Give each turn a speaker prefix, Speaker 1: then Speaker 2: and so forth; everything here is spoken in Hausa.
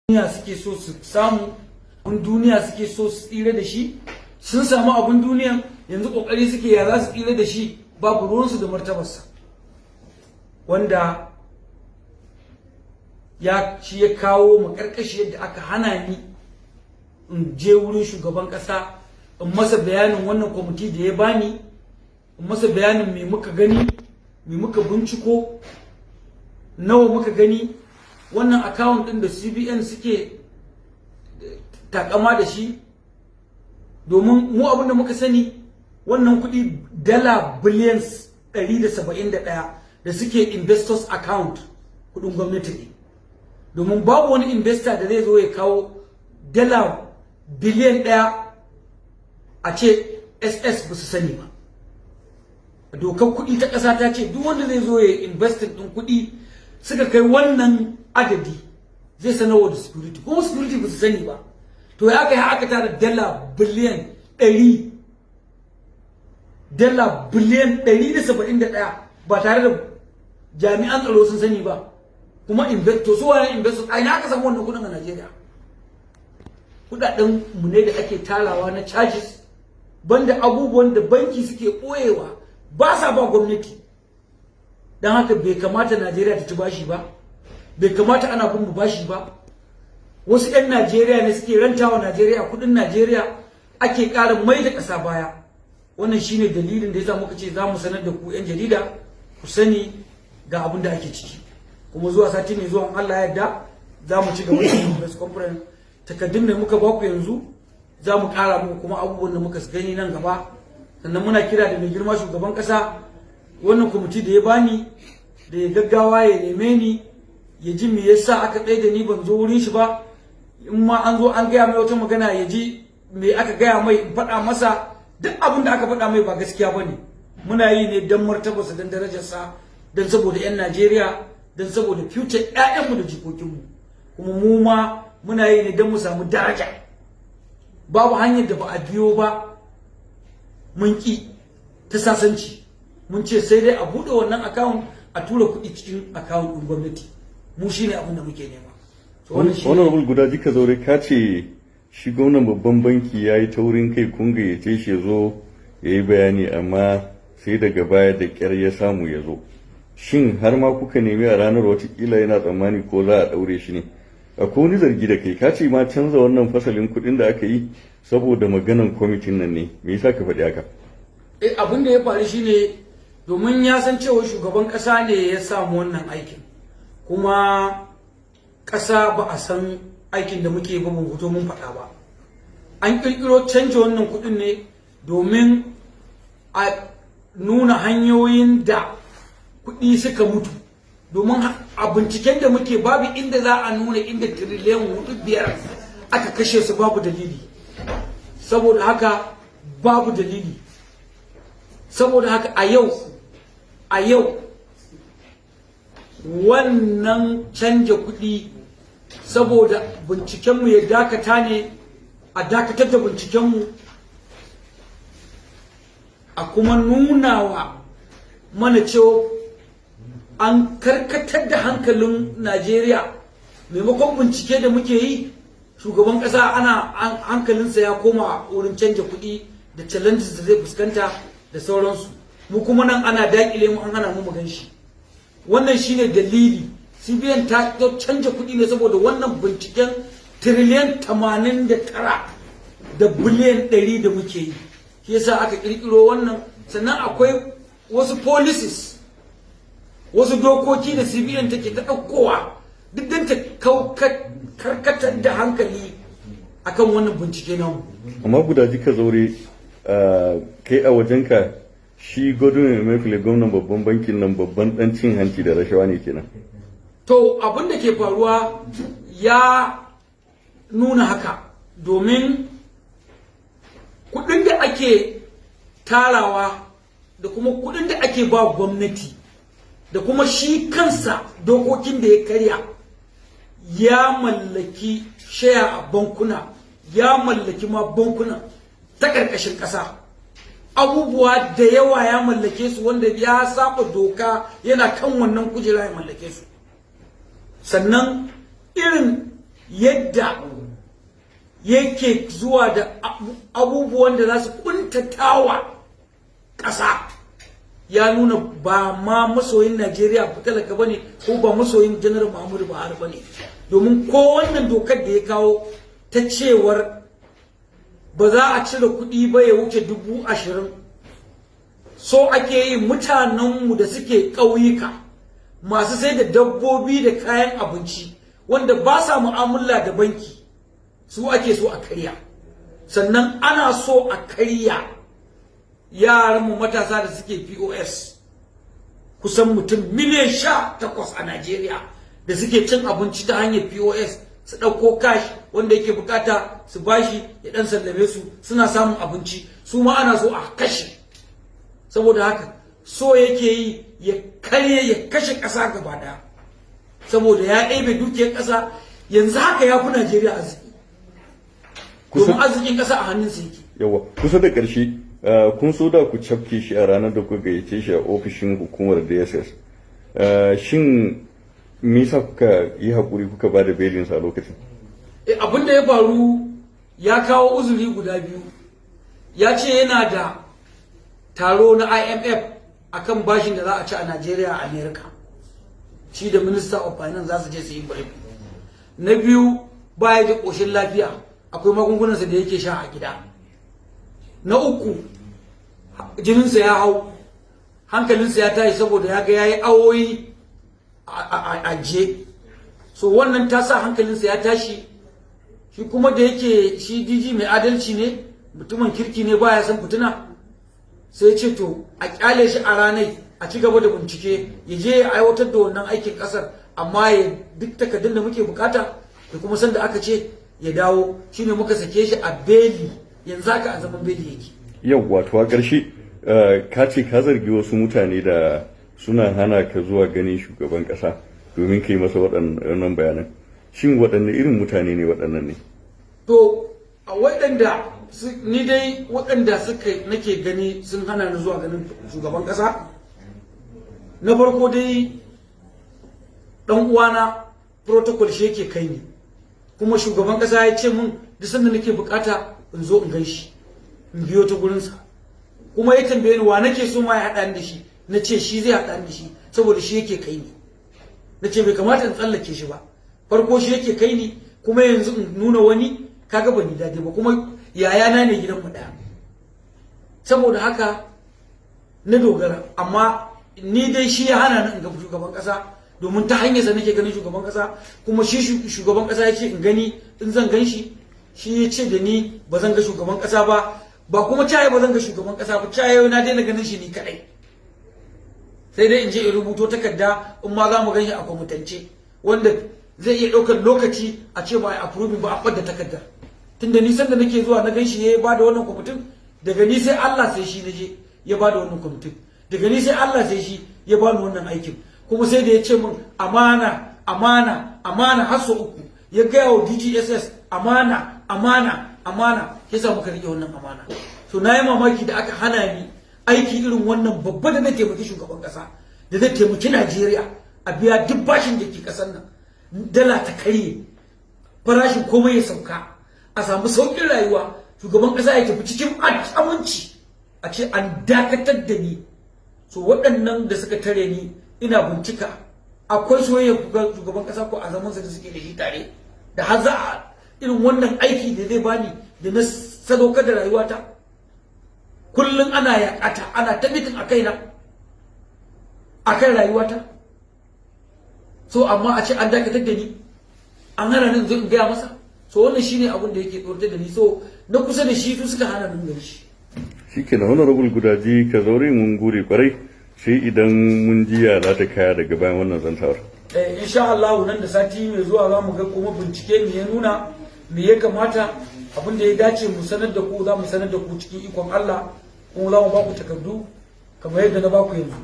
Speaker 1: Duniya suke so su samu, abun duniya suke so su tsira da shi. Sun samu abun duniyan, yanzu kokari suke ya za su tsira da shi, babu ruwansu da martabarsa. Wanda ya shi ya kawo makarkashi yadda aka hana ni in je wurin shugaban kasa in masa bayanin wannan kwamiti da ya bani, in masa bayanin me muka gani, me muka binciko, nawa muka gani, wannan account din da CBN suke takama da shi. Domin mu abin da muka sani, wannan kuɗi dala billions 171 da suke investors account, kuɗin gwamnati ne. Domin babu wani investor da zai zo ya kawo dala biliyan 1 a ce SS ba su sani ba. Dokar kuɗi ta ƙasa ta ce duk wanda zai zo ya investing ɗin kuɗi suka kai wannan adadi, zai sanarwa da security, kuma security ba su sani ba. To ya kai aka tara dala biliyan 100, dala biliyan 171, ba tare da jami'an tsaro sun sani ba? Kuma investor su waye investor? A ina aka samu wannan kuɗin a Najeriya? Kuɗaɗen mu ne da ake tarawa na charges, banda abubuwan da banki suke ɓoyewa ba sa ba gwamnati. Don haka bai kamata Najeriya ta ci bashi ba, bai kamata ana bin mu bashi ba. Wasu 'yan Najeriya ne suke rantawa Najeriya kudin Najeriya, ake ƙara mai da ƙasa baya. Wannan shine dalilin da yasa muka ce za mu sanar da ku 'yan jarida, ku sani ga abin da ake ciki. Kuma zuwa sati mai zuwa, Allah ya yarda, za mu ci gaba da press conference. Takaddun da muka baku yanzu, za mu ƙara muku kuma abubuwan da muka gani nan gaba. Sannan muna kira da mai girma shugaban ƙasa, wannan kwamiti da ya bani, da ya gaggawa ya neme ni, ya ji me yasa aka tsaye da ni ban zo wurin shi ba. In ma an zo an gaya mai wata magana, ya ji me aka gaya mai, in faɗa masa duk abin da aka faɗa mai ba gaskiya ba ne. Muna yi ne don martabarsa, don darajarsa, don saboda 'yan Najeriya, don saboda future 'ya'yanmu da jikokinmu. Kuma mu ma muna yi ne don mu samu daraja. Babu hanyar da ba a biyo ba, mun ƙi ta sasanci. Mun ce sai dai a buɗe wannan account, a tura kuɗi cikin account ɗin gwamnati. Mu shine abin da muke nema.
Speaker 2: Honorable Gudaji Kazaure, ka ce shi gwamnan babban banki ya yi taurin kai. Kun gayyace shi ya zo ya yi bayani, amma sai daga baya da ƙyar ya samu ya zo. Shin har ma kuka nemi a ranar watakila yana tsammani ko za a ɗaure shi ne? Akwai wani zargi da kai, ka ce ma canza wannan fasalin kuɗin da aka yi saboda maganan kwamitin nan ne. Me yasa ka faɗi haka?
Speaker 1: Eh, abin da ya faru shine, domin ya san cewa shugaban ƙasa ne ya samu wannan aikin, kuma ƙasa ba a san aikin da muke ba, mu fito mun faɗa ba. An ƙirƙiro canja wannan kuɗin ne domin a nuna hanyoyin da kuɗi suka mutu. Domin a binciken da muke, babu inda za a nuna inda tiriliyan 4, 5 aka kashe su babu dalili. Saboda haka babu dalili. Saboda haka a yau wannan canja kuɗi saboda bincikenmu ya dakata ne, a dakatar da bincikenmu, a kuma nuna wa mana cewa an karkatar da hankalin Najeriya. Maimakon bincike da muke yi, shugaban ƙasa ana hankalinsa ya koma wurin canja kuɗi da challenges da zai fuskanta da sauransu. Mu kuma nan ana dakile mu, an hana mu mu shi. Wannan shine dalili. CBN ta canja kuɗi ne saboda wannan binciken tiriliyan 89 da biliyan 100 da muke yi. Shi yasa aka kirkiro wannan. Sannan akwai wasu policies, wasu dokoki da CBN take ta ɗaukowa, duk don ta karkatar da hankali akan wannan bincike namu.
Speaker 2: Amma Gudaji Kazaure, kai a wajenka shi Godwin Emefiele, gwamnan babban bankin nan, babban dan cin hanci da rashawa ne kenan?
Speaker 1: To, abin da ke faruwa ya nuna haka, domin kuɗin da ake tarawa da kuma kuɗin da ake ba gwamnati da kuma shi kansa dokokin da ya karya, ya mallaki shaya a bankuna, ya mallaki ma bankuna ta ƙarƙashin ƙasa, abubuwa da yawa ya mallake su wanda ya saba doka. Yana kan wannan kujera ya mallake su. Sannan irin Yadda yake zuwa da abubuwan da za su kuntatawa ƙasa ya nuna ba ma masoyin Najeriya talaka bane, ko ba masoyin Janar Muhammadu Buhari bane. Domin ko wannan dokar da ya kawo ta cewar ba za a cire kuɗi ba ya wuce 20,000, so ake yi mutanenmu da suke ƙauyuka, masu sai da dabbobi da kayan abinci, wanda ba sa mu'amala da banki, su ake so a karya. Sannan ana so a karya yaranmu matasa da suke POS, kusan mutum miliyan 18 a Najeriya da suke cin abinci ta hanyar POS, su ɗauko cash, wanda yake bukata su bashi ya ɗan sallame su, suna samun abinci, su ma ana so a kashe. Saboda haka so yake yi ya karye, ya kashe ƙasa gaba ɗaya, saboda ya ɗebe dukiyar ƙasa. Yanzu haka ya fi Najeriya arziki, domin arzikin ƙasa a hannunsa yake.
Speaker 2: Yawa, kusa da ƙarshe, kun so da ku cafke shi a ranar da kuka gayyace shi a ofishin hukumar DSS. Shin me yasa kuka yi hakuri kuka ba da belinsa a lokacin?
Speaker 1: Abin da ya faru, ya kawo uzuri guda biyu. Ya ce yana da taro na IMF akan bashin da za a ci a Najeriya a America, shi da Minister of Finance za su je su yi briefing. Na biyu, baya da ƙoshin lafiya, akwai magungunansa da yake sha a gida. Na uku, jininsa ya hau, hankalinsa ya tashi, saboda ya ga ya yi awoyi a ajiye. So wannan ta sa hankalinsa ya tashi. Shi kuma da yake shi DG mai adalci ne, mutumin kirki ne, baya son fitina, sai ce to a kyale shi a ranai, a ci gaba da bincike, ya je ya aiwatar da wannan aikin kasar, amma ya duk takardun da muke bukata da kuma sanda aka ce ya dawo. Shine muka sake shi a beli. Yanzu haka a zaman beli yake.
Speaker 2: Yau wato a ƙarshe, ka ce ka zargi wasu mutane da suna hana ka zuwa ganin shugaban ƙasa domin ka yi masa waɗannan bayanan. Shin waɗanne irin mutane ne waɗannan ne?
Speaker 1: To, a waɗanda ni dai waɗanda suka nake gani sun hana ni zuwa ganin shugaban ƙasa, na farko dai ɗan uwana protocol, shi yake kai ni. Kuma shugaban ƙasa ya ce min duk sanda nake bukata in zo in gan shi, in biyo ta gurinsa. Kuma ya tambaye ni wa nake so ma ya haɗa ni da shi. Na ce shi zai haɗa ni da shi, saboda shi yake kai ni. Na ce bai kamata in tsallake shi ba. Farko shi yake kai ni, kuma yanzu in nuna wani, kaga ban yi daidai ba, kuma yayana ne, gidanmu ɗaya. Saboda haka na dogara. Amma ni dai shi ya hana ni in ga shugaban kasa, domin ta hanyar sa nake ganin shugaban kasa. Kuma shi shugaban kasa ya ce in gani, in zan gan shi. Shi ya ce da ni ba zan ga shugaban kasa ba. Ba kuma caye ba zan ga shugaban kasa ba, caye na daina ganin shi ni kadai, sai dai in je in rubuto takarda in ma za mu gan shi a kwamitance, wanda zai iya ɗaukar lokaci a ce ba a approving ba, a ɓadda takardar. Tunda ni sanda nake zuwa na gan shi ya ba da wannan kwamitin, daga ni sai Allah sai shi naje ya ba da wannan kwamitin, daga ni sai Allah sai shi ya ba ni wannan aikin. Kuma sai da ya ce min amana, amana, amana har sau uku. Ya gaya wa DGSS amana, amana, amana. Yasa muka rike wannan amana. So na yi mamaki da aka hana ni aiki irin wannan babba da zai taimaki shugaban kasa, da zai taimaki Najeriya a biya duk bashin da ke kasar nan, dala ta karye, farashin komai ya sauka, a samu sauƙin rayuwa, shugaban kasa ya tafi cikin aminci, a ce an dakatar da ni. So waɗannan da suka tare ni, ina bincika akwai soyayyar shugaban kasa ko a zamansa da suke da shi tare, da har za a irin wannan aiki da zai bani da na sadaukar da rayuwata. Kullum ana yaƙata, ana ta meeting a kaina, a kan rayuwata. So amma a ce an dakatar da ni, an hana ni in gaya masa. So wannan shine abin da yake tsoratar da ni. So na kusa da shi su suka hana ni gani shi.
Speaker 2: Shikenan, Honorable Gudaji Kazaure, mun gode kwarai. Sai idan mun ji ya za ta kaya daga bayan wannan zantawar.
Speaker 1: Eh, insha Allah, nan da sati mai zuwa za mu ga kuma bincike me ya nuna, me ya kamata, abin da ya dace mu sanar da ku, za mu sanar da ku cikin ikon Allah. Kuma za mu ba ku takardu kamar yadda na ba ku yanzu.